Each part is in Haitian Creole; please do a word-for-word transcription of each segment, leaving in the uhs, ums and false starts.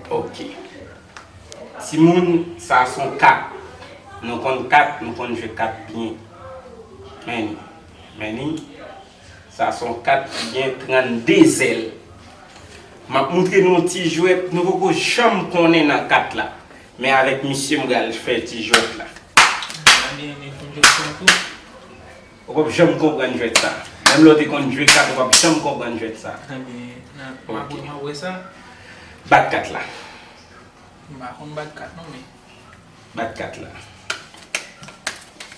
Ok. Timoun, sa se yon kat. Nou konn kat, nou konn jwe kat byen. Men, men, sa se yon kat ki gen trannde zèl. M ap montre nou yon ti jwèt nou poko janm konnen nan kat la. Men avèk misye m pral fè ti jwèt la. Mwen byen renmen konn jwèt sa tou. Ou p ap janm konprann jwèt sa. Menm lè w te konn jwe kat, ou p ap janm konprann jwèt sa. Ebyen, n a, m ap wè, m ap wè sa. Bat kat la. M pa konn bat kat non, men. Bat kat la.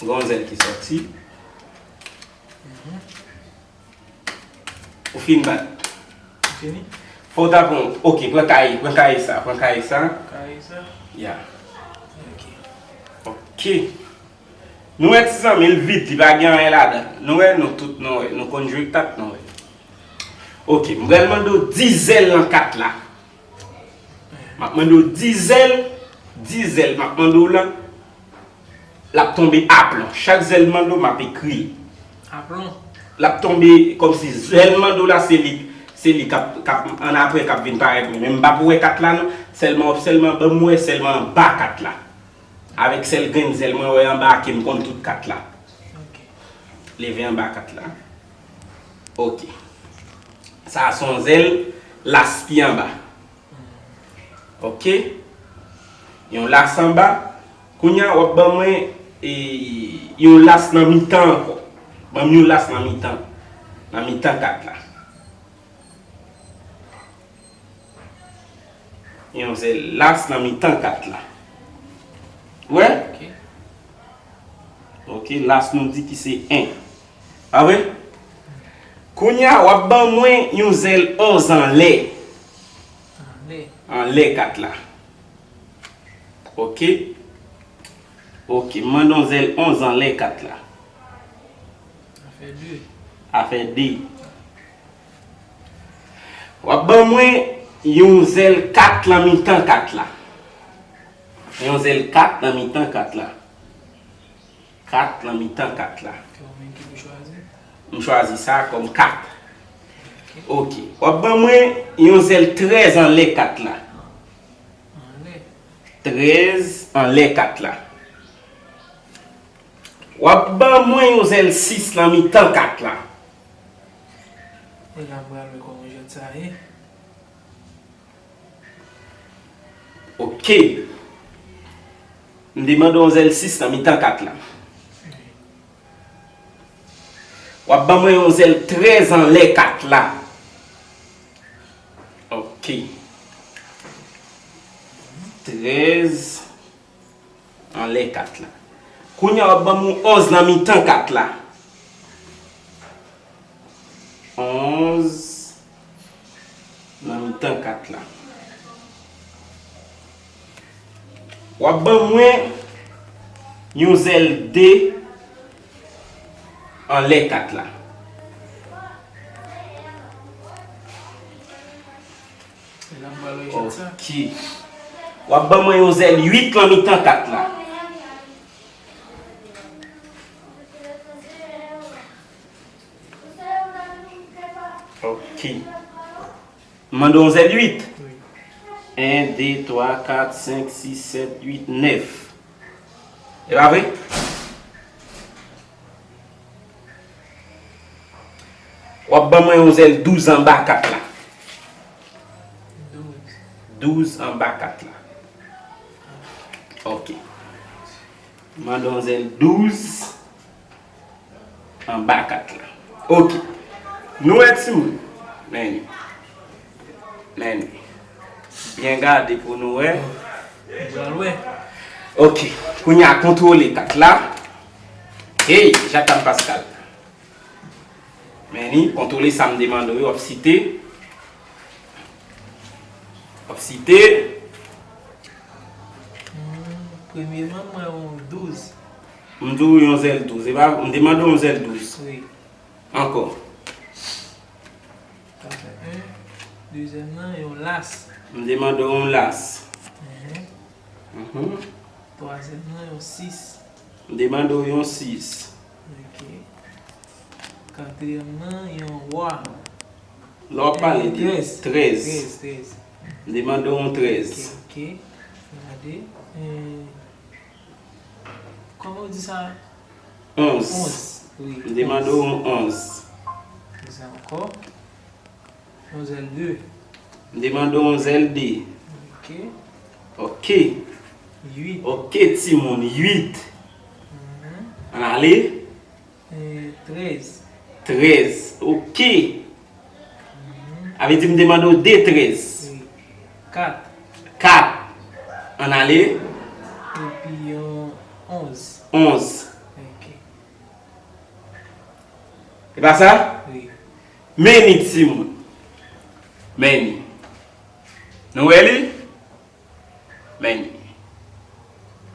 Gon zèl ki sòti. Mhm. Ou fin bat. Ou fini? Fò w ta pran, ok, pran kaye, pran kaye sa, pran kaye sa. Kaye sa? Ya. Ok. Ok. Nou wè ti zanmi l vit, li pa gen anyen ladan. Nou wè, nou tout, nou wè, nou konn jwe kat, nou wè. Ok, m pral mande w di zèl nan kat la. M ap mande w di zèl, di zèl m ap mande w lan, l ap tonbe aplon. Chak zèl m mande w, m ap ekri l. Aplon? L ap tonbe kòmsi zèl m mande w la, se li, se li k ap, k ap, annapre k ap vin parèt mwen. Men m p ap wè kat la non, sèlman w ap sèlman ban m wè sèlman anba kat la. Avèk sèl grenn zèl mwen wè anba a ke m konn tout kat la. Ok. Leve anba kat la. Ok. Sa a se yon zèl las ki anba. Ok. Yon las anba. Kounye a, w ap ban mwen, e, yon las nan mitan ankò. Ban m yon las nan mitan. Nan mitan kat la. Yon zèl las nan mitan kat la. Wè? Ok. Ok, las nou di ki se en. Pa vre? Kounye a, w ap ban mwen yon zèl onz anlè. Anlè. Anlè kat la. Ok. Ok, m mande yon zèl onz anlè kat la. Sa fè de. Sa fè de. W ap ban mwen yon zèl kat nan mitan kat la. Yon zèl kat nan mitan kat la. Kat nan mitan kat la. Se ou menm ki pou chwazi? M chwazi sa kòm kat. Ok. W ap ban mwen yon zèl trèz anlè kat la. Anlè. Trèz anlè kat la. W ap ban mwen yon zèl sis nan mitan kat la. E la m pral wè kòman jwèt sa ye. Ok. M te mande w yon zèl sis nan mitan kat la. W ap ban mwen yon zèl trèz anlè kat la. Ok. Trèz anlè kat la. Kounye a w ap ban m yon onz nan mitan kat la. Onz nan mitan kat la. W ap ban mwen yon zèl de anlè kat la. E la m pral wè jwèt sa. Ok. W ap ban mwen yon zèl uit nan mitan kat la. Ok. M mande w yon zèl uit. Wi. En, de, twa, kat, senk, sis, sèt, uit, nèf. E pa vre? W ap ban mwen yon zèl douz anba kat la. Douz. Douz anba kat la. Ok. Mande yon zèl douz anba kat la. Ok. Nou wè timoun. Men li. Men li. Byen gade pou nou wè. Pral wè. Ok. Kounye a kontwole kat la. Hey, Jacques Pascal. Men li, kontwole sa m te mande w yo, w ap site. W ap site. Hmm, premyeman, m wè yon douz. M di w yon zèl douz. E pa, m te mande w yon zèl douz. Wi. Ankò. Sa fè en. Dezyèm nan, yon las. M te mande w yon las. Mhm. Mhm. Twazyèm nan, yon sis. M te mande w yon sis. Ok. Katriyèm nan, yon wa. Lè w ap pale de trèz. Trèz, trèz. M te mande w yon trèz. Ok, ok. Gade. Eh, kòman w di sa? Onz. Onz. Wi. M te mande w yon onz. Di sa ankò. Onz L de. M te mande w onz L de. Ok. Ok. Uit. Ok, timoun. Uit. Mhm. Ann ale. Eh, trèz. Trèz. Ok. Sa vle di m te mande w de trèz. Wi. Kat. Kat. Ann ale. Epi yon onz. Onz. Ok. E pa sa? Wi. Men ni timoun. Men ni. Nou wè li? Men ni.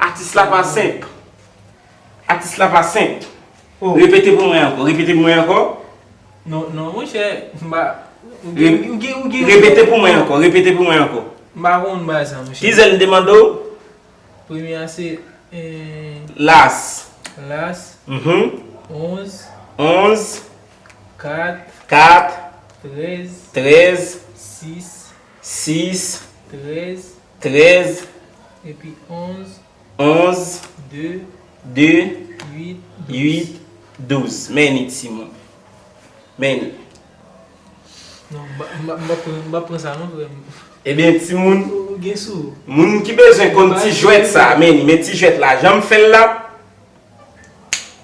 Atis la pa senp. Atis la pa senp. Oh. Repete pou mwen ankò. Repete pou mwen ankò. Non, non, monchè, m pa. Ou Re- gen, ou gen, ou gen. Repete pou mwen ankò. Repete pou mwen ankò. M pa konn bagay sa, monchè. Ki zèl m te mande w? Premye a se eh, Las. Las, Mhm. onz, Onz, kat, kat, trèz, trèz, sis, sis, trèz, trèz, epi onz, onz, de, de, uit, douz. Uit, douz. Men ni timoun. Men ni. Non, m pa- m pa- m pa pran- m pa pran sa non, frè m. Ebyen, timoun, Ou gen sou. Moun ki bezwen konn ti jwèt sa, men ni, men ti jwèt la, jan m fè l la,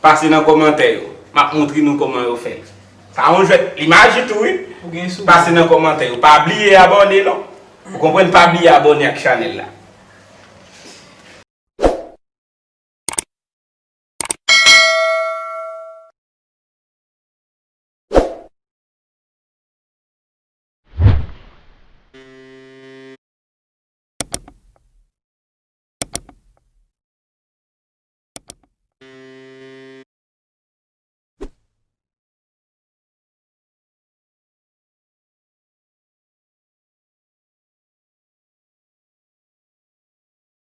pase nan kòmantè yo. M ap montre nou kòman yo fè l. Sa yon jwèt, li majik tou, wi. Ou gen sou. Pase nan kòmantè yo. Pa bliye abòne, non. Ou konprann, pa bliye abòne ak chanèl la.